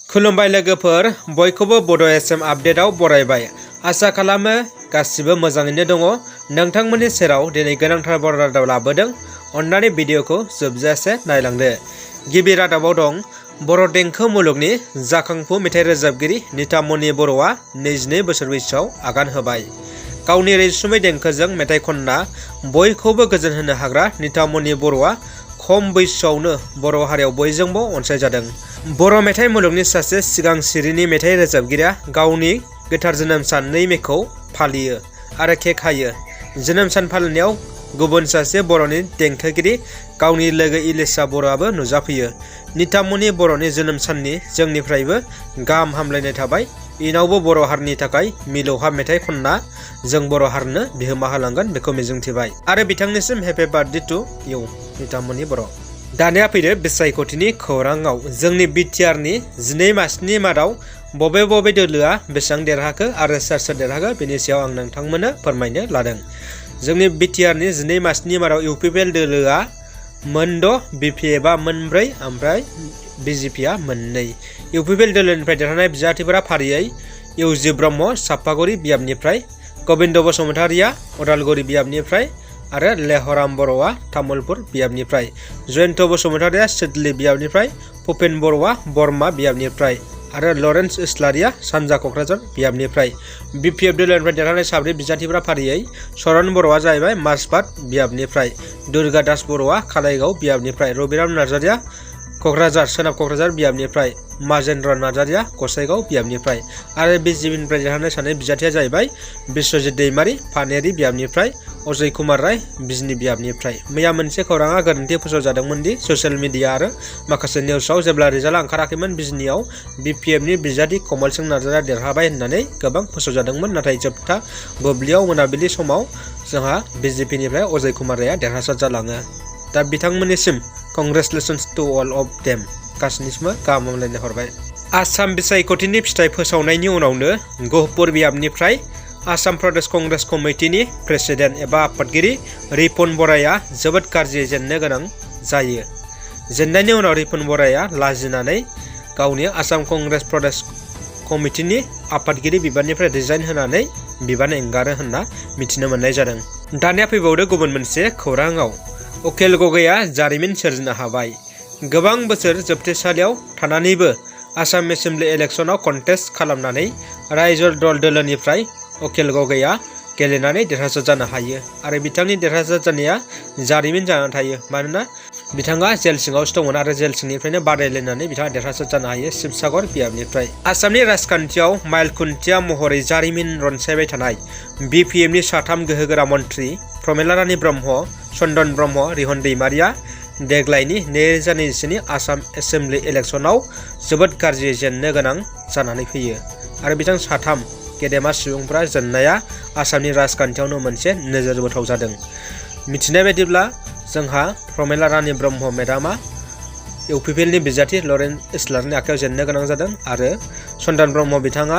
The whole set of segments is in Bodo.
खुलुमबाय लोगोफोर, बयखौबो बड' एसएम आपडेटआव बरायबाय। आसा खालामो गासिबो मोजाङैनो दङ। नोंथांमोननि सेराव दिनै गोनांथार बर' रादाब लाबोदों। अन्नानै भिडिअखौ जोबजासे नायलांदो। गिबि रादाबाव दं, बर' देंखो मुलुगनि जाखांफु मेथाइ रोजाबगिरि नितामनि बर'आ 22 बोसोर बैसोआव आगान होबाय। गावनि रैसुमै देंखोजों मेथाइ खनना बयखौबो गोजोन होनो हाग्रा नितामनि बर'आ खम बैसोआवनो बर' हारियाव बयजोंबो अनसायजादों। बर' मेथाइ मुलुगनि सासे सिगां सिरिनि मेथाइ रोजाबगिरिया गावनि गोथार जोनोम सान 2 मेखौ फालियो आरो केक हायो। जोनोम सान फालिनायाव गुबुन सासे बर'नि देंखोगिरि गावनि लोगो इलिसा बर'आबो नुजाफैयो। नितामनि बर'नि जोनोम साननि जोंनिफ्रायबो गाहाम हामलायनाय थाबाय। इनावबो बर' हारिनि थाखाय मिलौहाब मेथाइ खनना जों बर' हारिनो बिहोमा होलांगोन बेखौ मिजिंथिबाय आरो बिथांनिसिम हेपि बार्थडे टु इउ नितामनि बर'। दानिया फैदो बिसायख'थिनि खौराङाव। जोंनि बिटिआरनि 12 मासिनि मादाव बबे बबे दोलोआ बेसेबां देरहाखो आरो सोर सोर देरहाखो बेनि सायाव आं नोंथांमोननो फोरमायनो लादों। जोंनि बिटिआरनि 12 मासिनि मादाव इउपिपिएल दोलोआ मोन 6, बिपिएफआ मोन 4 ओमफ्राय बिजेपिआ मोन 2। इउपिपिएल दोलोनिफ्राय देरहानाय बिजाथिफोरा फारियै इउजि ब्रह्म सापागुरि बियाबनिफ्राय, गबिन्द बसुमतारिया उदालगुरि बियाबनिफ्राय आरो लेहराम बर'आ तामुलपुर बियाबनिफ्राय, जयन्त बसुमतारिया सिडली बियाबनिफ्राय, भुपेन बर'आ बरमा बियाबनिफ्राय आरो लरेन्स इस्लारिया सानजा क'क्राझार बियाबनिफ्राय। बिपिएफ दोलोनिफ्राय देरहानाय 7 बिजाथिफोरा फारियै सरन बर'आ जाहैबाय माजबाद बियाबनिफ्राय, दुर्गा दास बर'आ खालाइगाव बियाबनिफ्राय, रबिराम नार्जारिया क'क्राझार सोनाब क'क्राझार बियाबनिफ्राय, माजेन्द्र नार्जारिया गसाइगाव बियाबनिफ्राय आरो बिजेपिनिफ्राय देरहानाय 2 बिजाथिया जाहैबाय बिश्वजित दैमारि पानेरि बियाबनिफ्राय, अजय कुमार राय बिजनी बियाबनिफ्राय। मैया मोनसे खौराङा गोरोन्थि फोसावजादोंमोन दि ससियेल मिडिया आरो माखासे निउसाव जेब्ला रिजाल्टआ ओंखाराखैमोन बिजनीआव बिपिएफनि बिजाथि कमल सिंह नार्जारिया देरहाबाय होननानै गोबां फोसावजादोंमोन, नाथाय जोबथा बुब्लियाव मोनाबिलि समाव जोंहा बिजेपिनिफ्राय अजय कुमार रायआ देरहासार जालाङो। दा बिथांमोननिसिम congratulations to all of them, गासैनिसिमबो गाहाम हामलायनाय हरबाय। आसाम बिसायख'थिनि फिथाइ फोसावनायनि उनावनो गहपुर बियाबनिफ्राय आसाम प्रदेश कंग्रेस कमिटिनि प्रेसिडेन्ट एबा आफादगिरि रिपुन बराया जोबोद गाज्रि जेननो गोनां जायो। जेननायनि उनाव रिपुन बराया लाजिनानै गावनि आसाम कंग्रेस प्रदेश कमिटिनि आफादगिरि बिबाननिफ्राय रिजाइन होनानै बिबान एंगारो होनना मिथिनो मोननाय जादों। दानिया फैबावदो गुबुन मोनसे खौराङाव। उकिल गगैआ जारिमिन सोरजिनो हाबाय। गोबां बोसोर जोबथेसालियाव थानानैबो आसाम एसेम्बलि इलेक्सनाव कन्टेस्ट खालामनानै रायजो दल दोलोनिफ्राय उकिल गगैआ गेलेनानै देरहासार जानो हायो आरो बिथांनि देरहासार जानाया जारिमिन जानानै थायो, मानोना बिथाङा जेल सिङावसो दंमोन आरो जेल सिंनिफ्रायनो बादायलायनानै बिथाङा देरहासार जानो हायो शिबसागर बियाबनिफ्राय। आसामनि राजखान्थियाव माइल खुन्थिया महरै जारिमिन रनसायबाय थानाय बिपिएफनि 3 गोहोगोरा मन्थ्रि प्रमिला रानी ब्रह्म, चन्दन ब्रह्म, रिहन दैमारिया देग्लायनि 2024नि आसाम एसेम्बलि इलेक्सनाव जोबोद गाज्रि जेननो गोनां जानानै फैयो आरो बिथां 3 गेदेमा सुबुंफोरा जेननाया आसामनि राजखान्थियावनो मोनसे नोजोर बोथाव जादों। मिथिनाय बायदिब्ला जोंहा प्रमिला रानी ब्रह्म मेडामा इउपिपिएलनि बिजाथि लरेन्स इस्लारनि आखायाव जेननो गोनां जादों आरो चन्दन ब्रह्म बिथाङा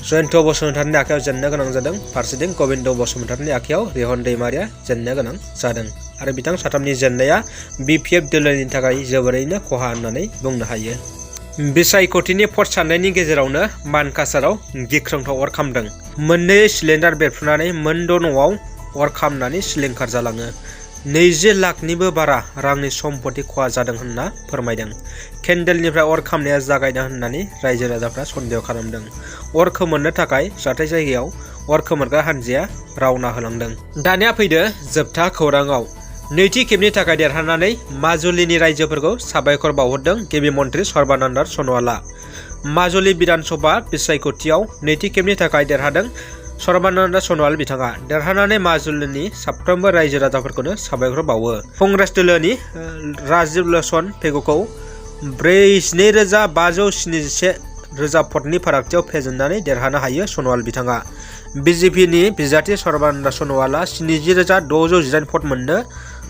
जयन्त बसुमतारिनि आखायाव जेननो गोनां जादों। फारसेथिं गबिन्द बसुमतारिनि आखायाव रिहन दैमारिया जेननो गोनां जादों आरो बिथां 3नि जेननाया बिपिएफ दोलोनि थाखाय जोबोरैनो खहा होननानै बुंनो हायो। बिसायख'थिनि भट साननायनि गेजेरावनो मानकासाराव गिख्रंथाव अर खामदों। 2 सिलिन्डार बेरफ्रुनानै मोन 6 न'आव अर खामनानै सिलिंखार जालाङो। 20 लाखनिबो बारा रांनि सम्पति खहा जादों होनना फोरमायदों। केन्डेलनिफ्राय अर खामनाया जागायदों होननानै रायजो राजाफ्रा सन्देह खालामदों। अर खोमोरनो थाखाय जाथाय जायगायाव अर खोमोरग्रा हानजाया रावना होलांदों। दानिया फैदो जोबथा खौराङाव। नैथि खेबनि थाखाय देरहानानै माजुलिनि रायजोफोरखौ साबायखर बावहरदों गिबि मन्थ्रि सर्बानन्द सन'वालआ। माजुलि बिधान सभा बिसायख'थियाव नैथि खेबनि थाखाय देरहादों सर्बानन्द सन'वाल बिथाङा। देरहानानै माजुलिनि साफ्रोमबो रायजो राजाफोरखौनो साबायखर बावो। कंग्रेस दोलोनि राजीव लोचन पेगुखौ 42,571 भटनि फारागथियाव फेजेननानै देरहानो हायो सन'वाल बिथाङा। बिजेपिनि बिजाथि सर्बानन्द सन'वालआ 70,619 भट मोननो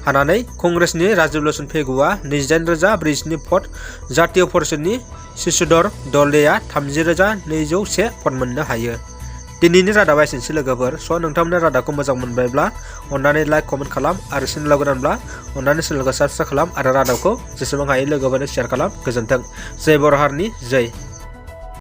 हानानै कंग्रेसनि राजीव लोचन पेगुआ 28,047 भट, जातीय परिषदनि शिशुधर दलेआ 30,201 भट मोननो हायो। दिनैनि रादाबा एसेनोसै लोगोफोर। नोंथांमोननि रादाबखौ मोजां मोनबायब्ला अन्नानै लाइक कमेन्ट खालाम आरो चेनेलाव गोदानब्ला अन्नानै चेनेलखौ साबस्क्राइब खालाम आरो रादाबखौ जेसेबां हायो लोगोफोरनो शेयार खालाम। गोजोन्थों। जय बर' हारिनि जय।